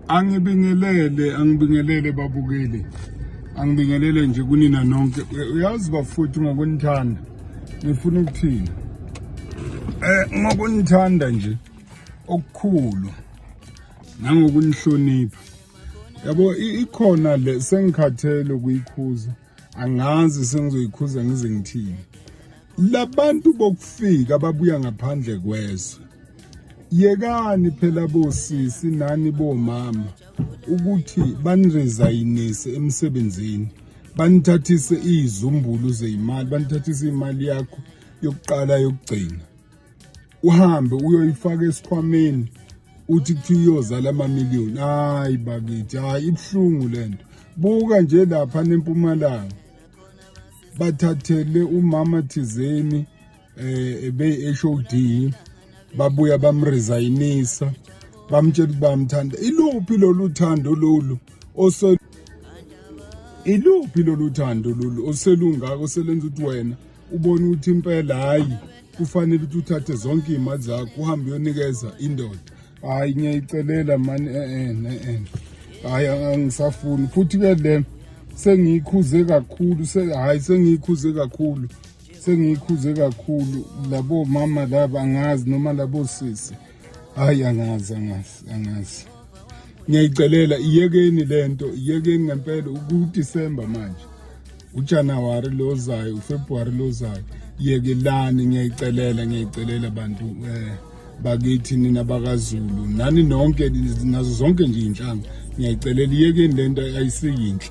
Angibingelele, angibingelele babukeli. Angibingelele nje kunina nonke. Uyazi bafowethu ngokunithanda. Ngifuna ukuthini? Ngokunithanda nje okukhulu nangokunihlonipha. Yabo ikhona le sengikhathele ukuyikhuza. Angazi sengizoyikhuza ngize ngithini. Labantu bokufika ababuya ngaphandle kwezwe. Yekani phela bosisi nani bomama ukuthi baniresignise emsebenzini, banithathise izizumbulu zeyimali, banithathise imali yakho yokuqala yokugcina, uhambe uyoyifaka esikhwameni uthi kuthiwa uyozala amamiliyoni. Hayi bakithi, hayi ibuhlungu lento. Buka nje lapha nempumalanga bathathele umama thizeni ebe HOD, babuya bamresignisa, bamtshela ukuthi bayamthanda. Iluphi lolu thando lolu ose iluphi lolu thando lolu oselungaka oselenza ukuthi wena ubone ukuthi impela hayi kufanele ukuthi uthathe zonke iy'mali zakho uhambe uyonikeza indoda? Hayi ngiyayicelela mani, eh hayi angisafuni futhi-ke le sengiyikhuze kakhulu, hayi sengiyikhuze kakhulu, sengiyikhuze kakhulu labo mama laba, angazi noma labo sisi, hayi angazi, angazi, angazi. Ngiyayicelela, iyekeni lento, iyekeni ngempela. UkuDisemba manje, uJanuary lozayo, uFebruary lozayo, yekelani, ngiyayicelela, ngiyayicelela bantu bakithi nina bakaZulu nani nonke nazo zonke nje inhlanga, ngiyayicelela, iyekeni lento, ayisiyinhle.